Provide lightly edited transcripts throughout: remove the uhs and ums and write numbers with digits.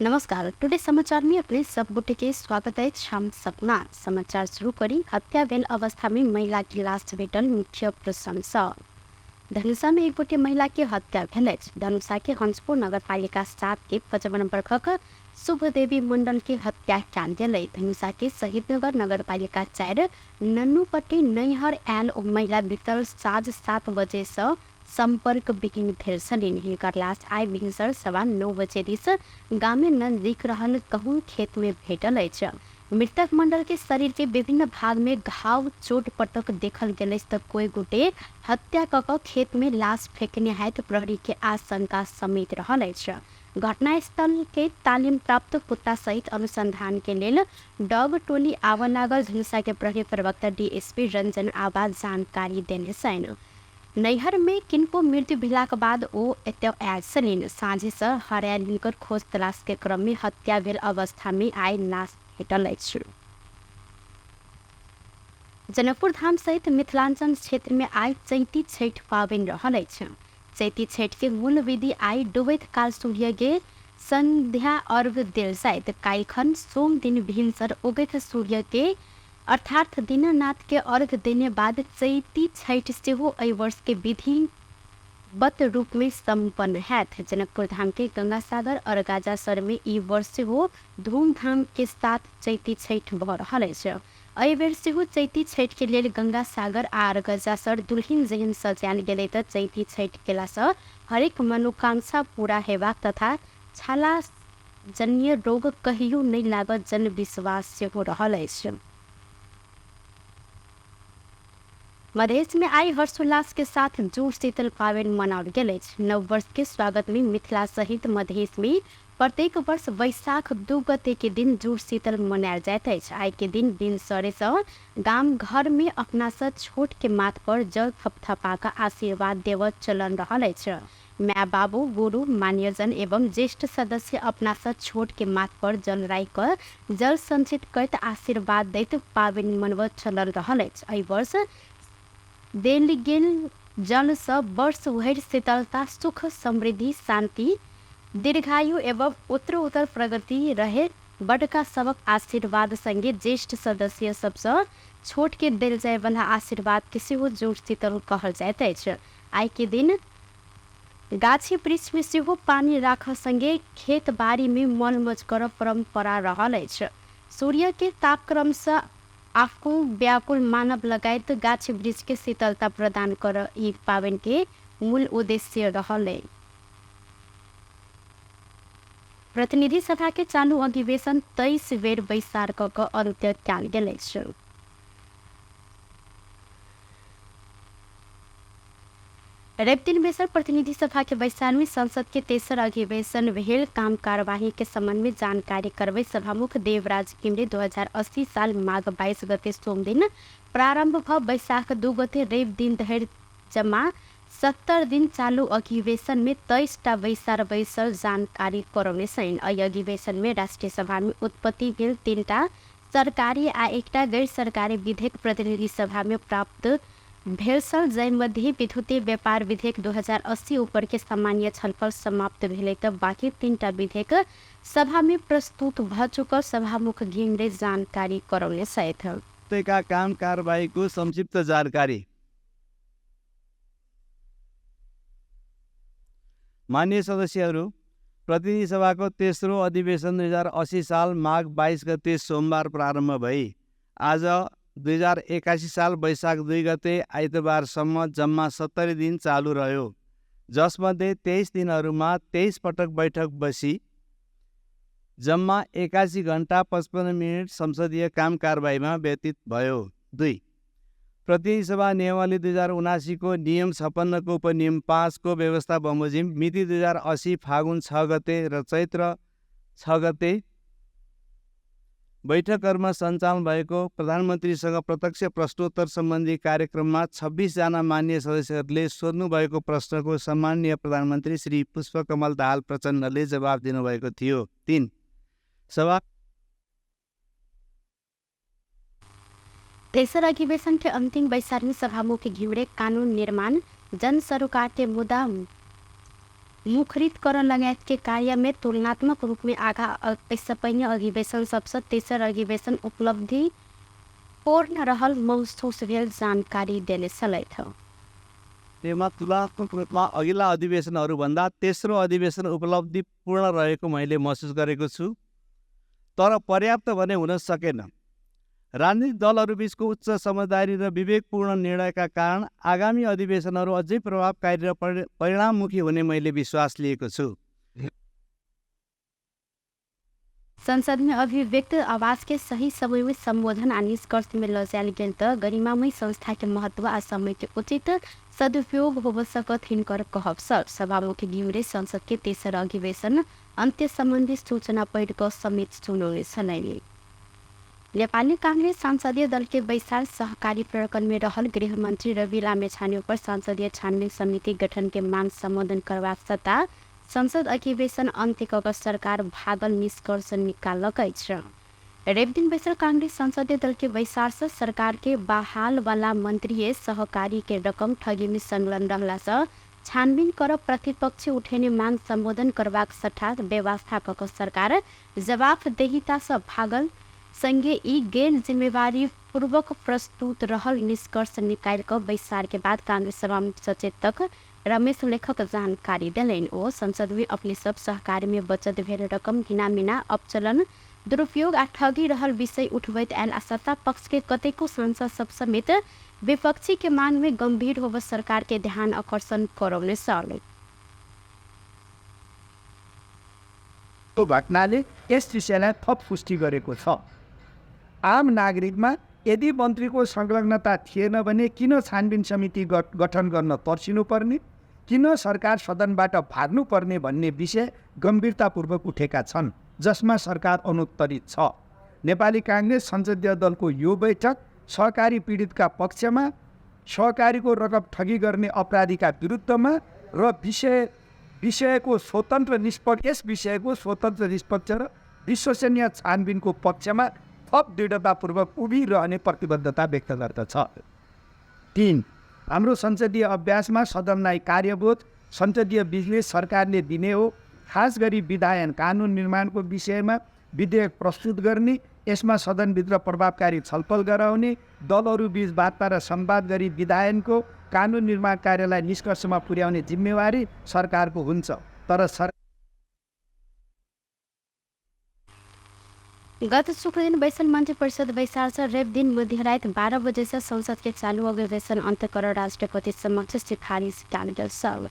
नमस्कार, टुडे समाचार में अपने सब गोटे के स्वागत है। हम सपना समाचार शुरू करी। हत्या भेल अवस्था में महिला के लाश भेटल मुख्य प्रशंसा। धनुषा में एक गोटे महिला के हत्या भेल अछि। धनुषा के हंसपुर नगरपालिका 7 के 55 वर्षक शुभ देवी मंडल के हत्या कयल गेल। धनुषा के शहीदनगर नगरपालिका 4 नन्नूपट्टी नैहर आयल ओ महिला बीतल साँझ 7 बजे से संपर्क विहीन भेल छलनि। हिनकर लाश आइ भिनसर 9:15 बजे दिस गामे नजदीक रहल गहूम खेत में भेटल अछि। मृतक मंडल के शरीर के विभिन्न भाग में घाव चोट पटक देखल गेल अछि त कोई गोटे हत्या क क खेत में लाश फेंकने हैत प्रहरी के आशंका समेत रहल अछि। घटनास्थल के तालीम प्राप्त कुत्ता सहित अनुसंधान के लेल डॉग टोली आबऽ लागल। धनुषा के प्रहरी प्रवक्ता डीएसपी रंजन आवाज जानकारी देने छनि। नैहर में किनको मृत्यु भेलाक बाद ओ एतय आयल छलनि। साँझे से हरायल हिनकर खोज तलाश के क्रम में हत्या भेल अवस्था में आइ लाश भेटल अछि। जनकपुर धाम सहित मिथिलांचल क्षेत्र में आइ चैती छठि पाबनि रहल अछि। चैती छठि के मूल विधि आइ डूबैत काल सूर्य के संध्या अर्घ देल जाइत। काल्हिखन सोम दिन भिनसर उगैत सूर्य के अर्थात दीनानाथ के अर्घ देने बाद चैती छठि सेहो एहि वर्ष के विधिवत रूप में संपन्न हैत। जनकपुर धाम के गंगासागर अरगाजासर में ई वर्ष सेहो धूमधाम के साथ चैती छठि भऽ रहल अछि। एहि बेर सेहो चैती छठि के लेल गंगासागर आ अरगजासर दुल्हिन जेहन सजायल गेलै तऽ चैती छठि केलासँ हरेक मनोकांक्षा पूरा हेबाक तथा छाला जन्य रोग कहियो नहि लागत जनविश्वास सेहो रहल अछि। मधेश में आइ हर्षोल्लास के साथ जुड़ शीतल पाबनि मनाओल गेल अछि। नव वर्ष के स्वागत में मिथिला सहित मधेश में प्रत्येक वर्ष वैशाख 2 गते के दिन जुड़ शीतल मनायल जाइत अछि। आइ के दिन भिनसरे सँ गाम घर में अपना सँ छोट के माथ पर जल थपथपा कऽ आशीर्वाद देबऽ चलन रहल अछि। माय बाबू, गुरु, मान्यजन एवं ज्येष्ठ सदस्य अपना सँ छोट के माथ पर जल राखि कऽ जल संचित करैत आशीर्वाद दैत पाबनि मनबऽ चलल रहल अछि। एहि वर्ष देल गेल जल सँ वर्ष भरि शीतलता, सुख, समृद्धि, शांति, दीर्घायु एवं उत्तरोत्तर प्रगति रहे बड़का सबक आशीर्वाद संगे ज्येष्ठ सदस्य सबसँ छोट के देल जाय वाला आशीर्वाद के सेहो जुड़ शीतल कहल जाइत अछि। आइ के दिन गाछी वृक्ष में सेहो पानि राखऽ संगे खेत बाड़ी में मलमज करब परंपरा रहल अछि। सूर्य के तापक्रम सँ आकुल व्याकुल मानव लगायत गाछ वृक्ष के शीतलता प्रदान करऽ ई पाबनि के मूल उद्देश्य रहल अछि। प्रतिनिधि सभा के चालू अधिवेशन 23 बेर बैसार कऽ कऽ अन्त्य कयल गेल अछि। रवि दिन बैसल प्रतिनिधि सभा के बैसार में संसद के तेसर अधिवेशन भेल काम कार्यवाही के संबंध में जानकारी करबै सभामुख देवराज घिमिरे 2080 साल माघ 22 गते सोम दिन प्रारंभ भ बैसाख 2 गते रवि दिन धरि जमा 70 दिन चालू अधिवेशन में 23 टा बैसार बैसल जानकारी करौने छनि। एहि अधिवेशन में राष्ट्रीय सभा में उत्पत्ति भेल 3 टा सरकारी आ एकटा गैर सरकारी विधेयक प्रतिनिधि सभा में प्राप्त भेल छल, जाहिमध्ये विद्युतीय व्यापार विधेयक 2080 ऊपर के सामान्य छलफल समाप्त भेलै तऽ बाकी 3 टा विधेयक सभा में प्रस्तुत भ चुकल सभामुख घिमिरे जानकारी करौने छथि। का काम कारबाहीको संक्षिप्त जानकारी। मान्य सदस्यहरू, प्रतिनिधि सभाको तेस्रो अधिवेशन 2080 साल माघ 22 गते सोमबार प्रारम्भ भई आज 2081 साल वैशाख 2 गते आइतबारसम्म जम्मा 70 दिन चालू रह्यो, जसमध्ये 23 दिनहरूमा 23 पटक बैठक बसी जम्मा 81 घण्टा 55 मिनट संसदीय काम कारबाहीमा व्यतीत भयो। 2 प्रतिनिधि सभा नियमावली 2079 को नियम 56 को उपनियम 5 को व्यवस्था बमोजिम मिति 2080 फागुन 6 गते र चैत्र 6 गते बैठकहरूमा सञ्चालन भएको प्रधानमन्त्रीसँग प्रत्यक्ष प्रश्नोत्तर सम्बन्धी कार्यक्रममा 26 जना मान्य सदस्यहरूले सोध्नुभएको प्रश्नको सम्माननीय प्रधानमन्त्री श्री पुष्पकमल दाहाल प्रचण्डले जवाब दिनुभएको थियो। 3 सभा तेसर अधिवेशन के अंतिम बैसार में सभामुख घिमिरे कानून निर्माण जन सरोकार के मुद्दा मुखरित कर लगायत के कार्य में तुलनात्मक रूप में आगा एहिसँ पहिने अधिवेशन सबसँ तेसर अधिवेशन उपलब्धि पूर्ण रहल महसुस भेल जानकारी देने छलथि। तेमा तुलनात्मक रूपमा अघिल्ला अधिवेशनहरूभन्दा तेस्रो अधिवेशन उपलब्धिपूर्ण रहेको मैले महसुस गरेको छु, तर पर्याप्त भने हुन सकेन। राजनीतिक दलहरूबीचको उच्च समझदारी र विवेकपूर्ण निर्णयका कारण आगामी अधिवेशनहरू अझै प्रभावकारी र परिणाममुखी हुने मैले विश्वास लिएको छु। संसद में अभिव्यक्त आवाज के सही समय में संबोधन आ निष्कर्ष में ल जायल गेल त गरिमामय संस्था के महत्व आ समय के उचित सदुपयोग होब सकत हिनकर कहब सर। सभामुख घिमिरे संसद के तेसर अधिवेशन अन्त्य सम्बन्धी सूचना पढ़ कऽ समेत सुनौने छलनि। नेपाली कांग्रेस संसदीय दल के बैसार सहकारी प्रकरण में रहल गृहमंत्री रवि लामिछाने पर संसदीय छानबिन समिति गठन के मांग सम्बोधन करबाक सत्ता संसद अधिवेशन अन्त्य कऽ सरकार भागल निष्कर्ष निकाललक अछि। रवि दिन बैसल कांग्रेस संसदीय दल के बैसार से सरकार के बहाल वाला मंत्री सहकारी के रकम ठगी में संलग्न रहला से छानबिन कर प्रतिपक्ष उठेने मांग सम्बोधन करबाक सट्टा व्यवस्था कऽ सरकार जवाबदेहिता से भागल संगे ई गैर जिम्मेवारी पूर्वक प्रस्तुत रहल निष्कर्ष निकालि कऽ बैसार के बाद कांग्रेस सभामुख सचेतक रमेश लेखक जानकारी देलनि। ओ संसद में अपने सब सहकारी में बचत भेल रकम घिनामिना अपचलन दुरुपयोग आ ठगी रहल विषय उठबैत आयल आ सत्ता पक्ष के कतेको सांसद सब समेत विपक्षी के मांग में गंभीर होब सरकार के ध्यान आकर्षण करौने छल। घटनाले यस विषयलाई थप पुष्टि गरेको छ। आम नागरिकमा यदि मन्त्रीको संलग्नता थिएन भने किन छानबिन समिति गठन गर्न तर्सिनुपर्ने, किन सरकार सदनबाट भाग्नुपर्ने भन्ने विषय गम्भीरतापूर्वक उठेका छन्, जसमा सरकार अनुत्तरित छ। नेपाली काङ्ग्रेस संसदीय दलको यो बैठक सहकारी पीडितका पक्षमा, सहकारीको रकम ठगी गर्ने अपराधीका विरुद्धमा र विषयको स्वतन्त्र निष्पक्ष यस विषयको स्वतन्त्र निष्पक्ष र विश्वसनीय छानबिनको पक्षमा थप दृढतापूर्वक उभिरहने प्रतिबद्धता व्यक्त गर्दछ। 3. हाम्रो संसदीय अभ्यासमा सदनलाई कार्यबोध संसदीय बिजनेस सरकारले दिने हो। खास गरी विधायन कानुन निर्माणको विषयमा विधेयक प्रस्तुत गर्ने, यसमा सदनभित्र प्रभावकारी छलफल गराउने, दलहरूबीच वार्ता र संवाद गरी विधायनको कानुन निर्माण कार्यलाई निष्कर्षमा पुर्याउने जिम्मेवारी सरकारको हुन्छ। तर गत शुक्रदिन बैसल मन्त्री परिषद बैसार से रवि दिन मध्यरात 12 बजे से संसद के चालू अधिवेशन अन्त्य कर राष्ट्रपति समक्ष सिफारिस कयल गेल छल।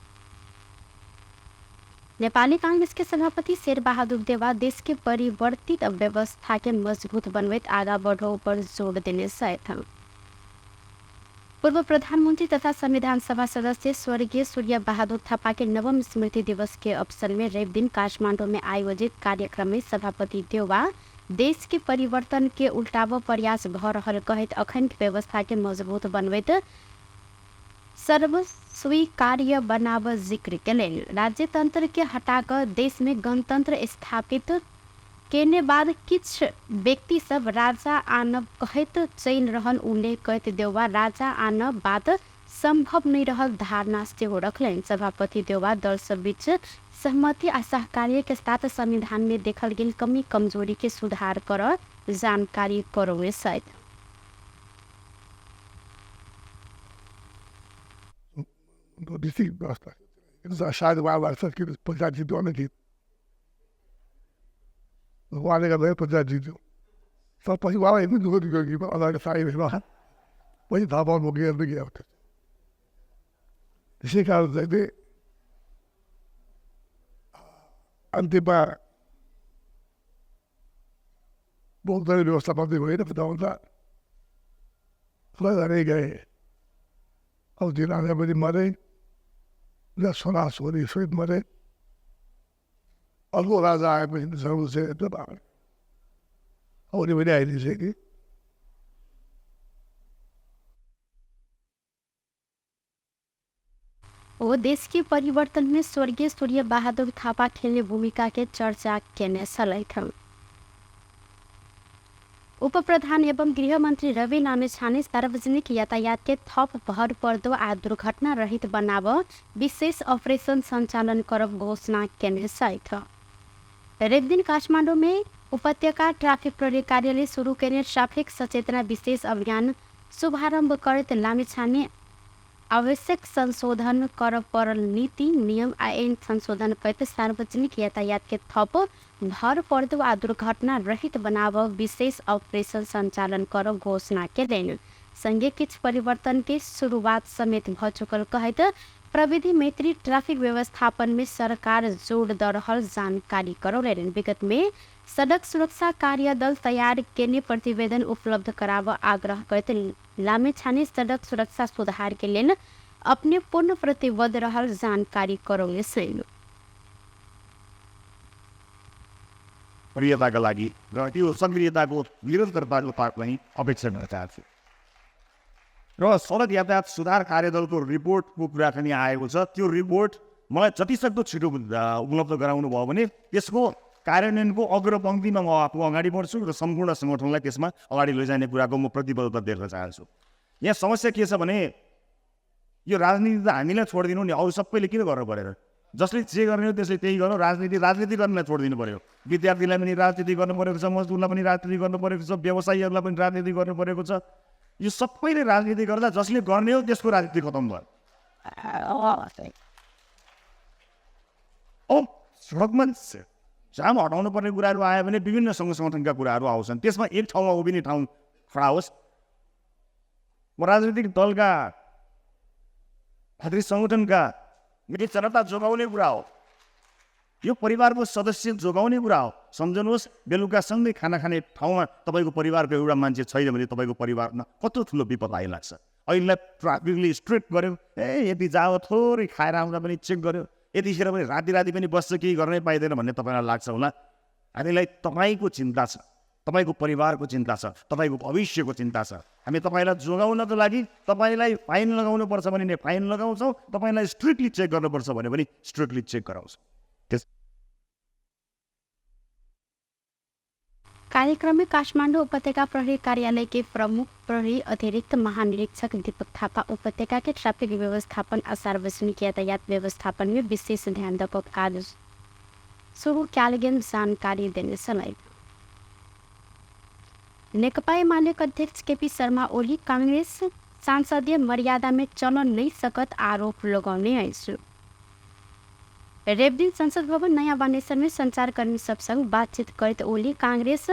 नेपाली कांग्रेस के सभापति शेरबहादुर देवा देश के परिवर्तित व्यवस्था के मजबूत बनबैत आगा बढ़ो पर जोड़ देने छथि। पूर्व प्रधानमंत्री तथा संविधान सभा सदस्य स्वर्गीय सूर्य बहादुर थापा के नवम स्मृति दिवस के अवसर में रवि दिन काठमांडू में आयोजित कार्यक्रम में सभापति देवा देश के परिवर्तन के उल्टाव प्रयास भ रहल कहैत अखन व्यवस्था के मजबूत बनबैत सर्वस्वीकार्य बनाब जिक्र केलनि। राज्यतंत्र के हटाकर देश में गणतंत्र स्थापित केने बाद किछ व्यक्ति सब राजा आनब कहैत चलि रहल उल्लेख करैत देउवा राजा आनब बात संभव नहीं रहल धारणा सेहो रखलनि। सभापति देउवा दल सब बीच सहमति आ सहकार्य के साथ संविधान में देखल गेल कमी कमजोरी के सुधार कर जानकारी करौने छथि। उहाँले गर्दा पञ्चायत जित्यो। तर पछि उहाँलाई एकदम दुःख दियो कि अगाडि पछि थाहा पाउनु भयो कि गयो। त्यसै कारण चाहिँ अन्त्यमा बहुदलीय व्यवस्था बन्दै गएन, भन्दा सबैजना गए। अब त्यो राजा पनि मरे र छोरा छोरी सहित मरे। अर्को राजा आएपछि एकदम आउने पनि आइदिइसक्यो। वो देश के परिवर्तन में स्वर्गीय सूर्य बहादुर थापा खेलने भूमिका के चर्चा केने छलथि। उपप्रधान एवं गृहमन्त्री रवि लामिछाने सार्वजनिक यातायात के थप भर पर्दो आ दुर्घटना रहित बनाब विशेष ऑपरेशन सञ्चालन करब घोषणा केने छथि। रविदिन काठमाडौँ में उपत्यका ट्राफिक प्रहरी कार्यालय सुरु केने ट्राफिक सचेतना विशेष अभियान शुभारम्भ करैत लामिछाने आवश्यक संशोधन कर परल नीति नियम आ ऐन संशोधन करैत सार्वजनिक यातायात के थप भर पर्दो आ दुर्घटना रहित बनाब विशेष ऑपरेशन सञ्चालन कर घोषणा केलनि। संगे किछु परिवर्तन के शुरुआत समेत भ चुकल कहैत प्रविधि मैत्री ट्राफिक व्यवस्थापन में सरकार जोड़ द रहल जानकारी करौलनि। विगत में सड़क सुरक्षा कार्यदल तैयार केने प्रतिवेदन उपलब्ध कराब आग्रह करैत लामिछाने सड़क सुरक्षा सुधार के लेल अपने पूर्ण प्रतिबद्ध रहल जानकारी करौने छनि। सक्रियताका लागि र त्यो सक्रियताको निरन्तरताको पनि अपेक्षा गर्न चाहन्छु। र सडक यातायात सुधार कार्यदलको रिपोर्टको कुरा पनि आएको छ। त्यो रिपोर्ट मलाई जतिसक्दो छिटो उपलब्ध गराउनु भयो भने त्यसको कार्यान्वयनको अग्रपङ्क्तिमा म आफू अगाडि बढ्छु र सम्पूर्ण सङ्गठनलाई त्यसमा अगाडि लैजाने कुराको म प्रतिबद्धता देख्न चाहन्छु। यहाँ समस्या के छ भने यो राजनीति त हामीलाई छोडिदिनु नि, अरू सबैले किन गर्नु पऱ्यो? जसले जे गर्ने हो त्यसले त्यही गर्नु। राजनीति राजनीति गर्नलाई छोडिदिनु पऱ्यो। विद्यार्थीलाई पनि राजनीति गर्नु परेको छ, मजदुरलाई पनि राजनीति गर्नु परेको छ, व्यवसायीहरूलाई पनि राजनीति गर्नु परेको छ। यो सबैले राजनीति गर्दा जसले गर्ने हो त्यसको राजनीति खतम भयो। अब सडकमा जाम हटाउनु पर्ने कुराहरू आयो भने विभिन्न सङ्घ सङ्गठनका कुराहरू आउँछन्, त्यसमा एक ठाउँमा उभिने ठाउँ खडा होस्। म राजनीतिक दलका भातृ सङ्गठनका मेरो जनता जोगाउने कुरा हो, यो परिवारको सदस्य जोगाउने कुरा हो। सम्झनुहोस्, बेलुका सँगै खाना खाने ठाउँमा तपाईँको परिवारको एउटा मान्छे छैन भने तपाईँको परिवारमा कत्रो ठुलो विपद आइलाग्छ। अहिले ट्राफिकले स्ट्रिक्ट गर्यो, ए यति जाओ थोरै खाएर आउँदा पनि चेक गर्यो, यतिखेर पनि राति राति पनि बस्छ, केही गर्नै पाइँदैन भन्ने तपाईँलाई लाग्छ होला। हामीलाई तपाईँको चिन्ता छ, तपाईँको परिवारको चिन्ता छ, तपाईँको भविष्यको चिन्ता छ। हामी तपाईँलाई जोगाउनको लागि तपाईँलाई फाइन लगाउनु पर्छ भने फाइन लगाउँछौँ, तपाईँलाई स्ट्रिक्टली चेक गर्नुपर्छ भने पनि स्ट्रिक्टली चेक गराउँछौँ। कार्यक्रम में काठमाडौँ उपत्यका प्रहरी कार्यालय के प्रमुख प्रहरी अतिरिक्त महानिरीक्षक दीपक थापा उपत्यका के ट्रैफिक व्यवस्थापन और सार्वजनिक यातायात व्यवस्थापन में विशेष ध्यान दक कार्य शुरू कयल गेल जानकारी देने छलथि। नेकपा एमाले अध्यक्ष केपी शर्मा ओली कांग्रेस सांसदीय मर्यादा में चल नहीं सकत आरोप लगौने अछि। रविदिन संसद भवन नयाँ बानेश्वर में संचारकर्मी सबसँग बातचीत करैत ओली कांग्रेस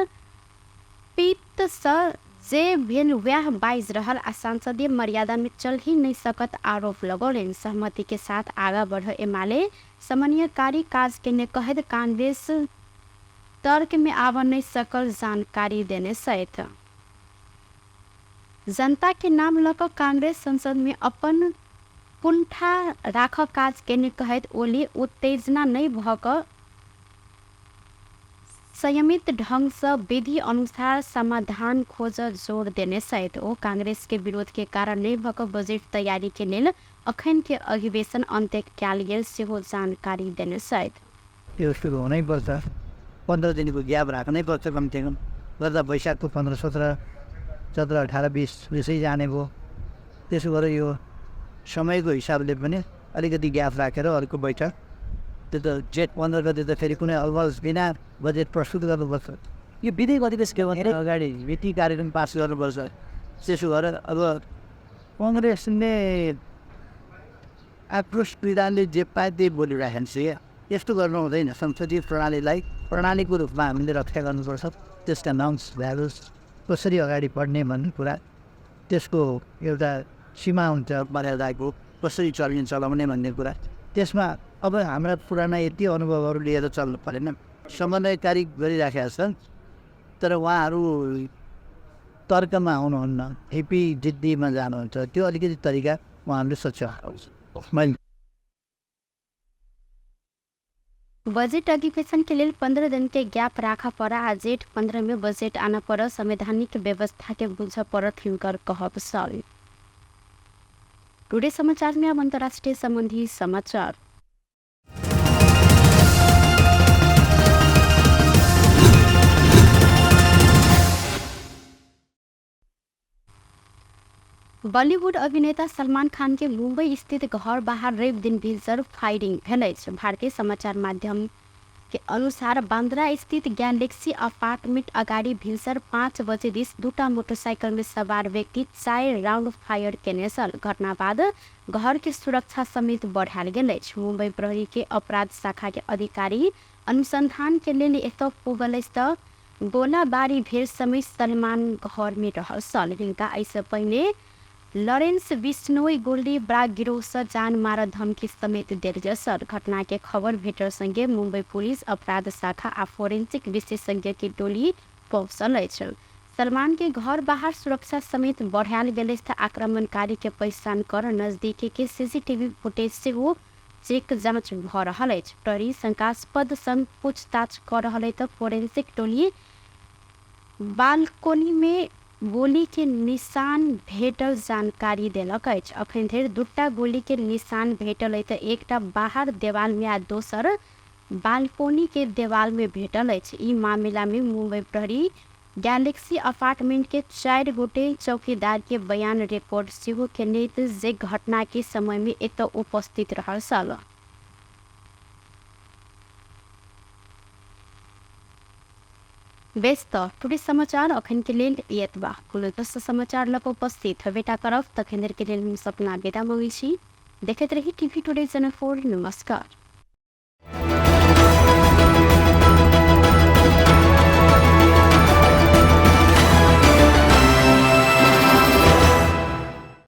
पित्त स जे भेल वैह बाजि रहल आ सांसदीय मर्यादा में चल ही नहीं सकत आरोप लगौलनि। सहमति के साथ आगा बढ़ एमाले समन्वयकारी काज केने कहैत कांग्रेस तर्क में आब नहीं सकल जानकारी देने सहित जनता के नाम लऽ कऽ कांग्रेस संसद में अपन कुंठा राख काज केने कहैत ओली उत्तेजना नहि भऽ कऽ संयमित ढंगसँ विधि अनुसार समाधान खोज जोड़ देने सहित ओ कांग्रेस के विरोध के कारण नहि भऽ कऽ बजट तैयारी के लेल अखन के अधिवेशन अन्त्य कयल गेल सेहो जानकारी देने सहित। त्यो सुरु हुनैपर्छ, 15 दिनको ग्याप राख्नै पर्छ कम्तीकम। गर्दा वैशाखको 15, 17, 17, 18, 20 यसै जाने भयो। त्यसो गरेर यो समयको हिसाबले पनि अलिकति ग्याप राखेर अर्को बैठक, त्यो त जेठ 15 गते त फेरि कुनै अलमल बिना बजेट प्रस्तुत गर्नुपर्छ। यो विधेयक अधिवेशन अगाडि वित्तीय कार्यक्रम पास गर्नुपर्छ। त्यसो गरेर अब कङ्ग्रेसले आक्रोश विधानले जे पाए त्यही बोलिराखेको छ क्या, यस्तो गर्नु हुँदैन। संसदीय प्रणालीलाई प्रणालीको रूपमा हामीले रक्षा गर्नुपर्छ। त्यसका नर्म्स भ्यालुज कसरी अगाडि बढ्ने भन्ने कुरा, त्यसको एउटा सीमा हुन्छ मर्यादाको, कसरी चल्ने चलाउने भन्ने कुरा। त्यसमा अब हाम्रा पुराना यति अनुभवहरू लिएर चल्नु परेन। समन्वयकारी गरिराखेका छन् तर उहाँहरू तर्कमा आउनुहुन्न, हेपी जिद्दीमा जानुहुन्छ। त्यो अलिकति तरिका उहाँहरूले सच्याउँछ। मैले बजट अधिवेशन के लेल 15 दिन के गैप राखा पड़ा आ जेठ 15 में बजट आना पड़ संवैधानिक व्यवस्था के बुझ पड़त हिनकर कहब छल। टुडे समाचार में अब अंतर्राष्ट्रीय संबंधी समाचार। बॉलीवुड अभिनेता सलमान खान के मुंबई स्थित घर बाहर रवि दिन भिनसर फायरिंग भेल अछि। भारतीय समाचार माध्यम के अनुसार बांद्रा स्थित गैलेक्सी अपार्टमेंट अगाडि भिनसर 5 बजे this 2 motorcycle में सवार व्यक्ति 4 राउंड फायर केने छल। घटना बाद घर के सुरक्षा समेत बढ़ायल गेल अछि। मुंबई प्रहरी के अपराध शाखा के अधिकारी अनुसंधान के लेल एतय पुगल अछि त गोलाबारी भेल समय सलमान घर में रहल छल। हिनका एहिसँ पहिने लॉरेंस बिश्नोई गोल्डी ब्रा गिरोह से जान मार धमकी समेत देल गेल छल। घटना के खबर भेटल संगे मुंबई पुलिस अपराध शाखा आ फोरेंसिक विशेषज्ञ के टोली पहुँचल अछि। सलमान के घर बाहर सुरक्षा समेत बढ़ायल गेल अछि। आक्रमणकारी के पहचान कर नजदीकी के सीसीटीवी फुटेज सेहो चेक जाँच भऽ रहल अछि। प्रहरी शंकास्पद संग पूछताछ कऽ रहल अछि त फोरेंसिक टोली बालकोनी में गोली के निशान भेटल जानकारी देलक अछि। अखन धरि 2 गोली के निशान भेटल अछि त एकटा बाहर देवाल में आ दोसर बालकोनी के देवाल में भेटल अछि। ई मामला में मुंबई प्रहरी गैलेक्सी अपार्टमेंट के 4 गोटे चौकीदार के बयान रिकॉर्ड सेहो केने जे घटना के समय में एतय उपस्थित रहल छल। बेस त टुडे समाचार अखन के लेल एतबा। कुल 10 समाचार लग उपस्थित बेटा करब तखन के लेल हम सपना बेदा मंगै छी। देखैत रही टीवी टुडे जनकपुर। नमस्कार।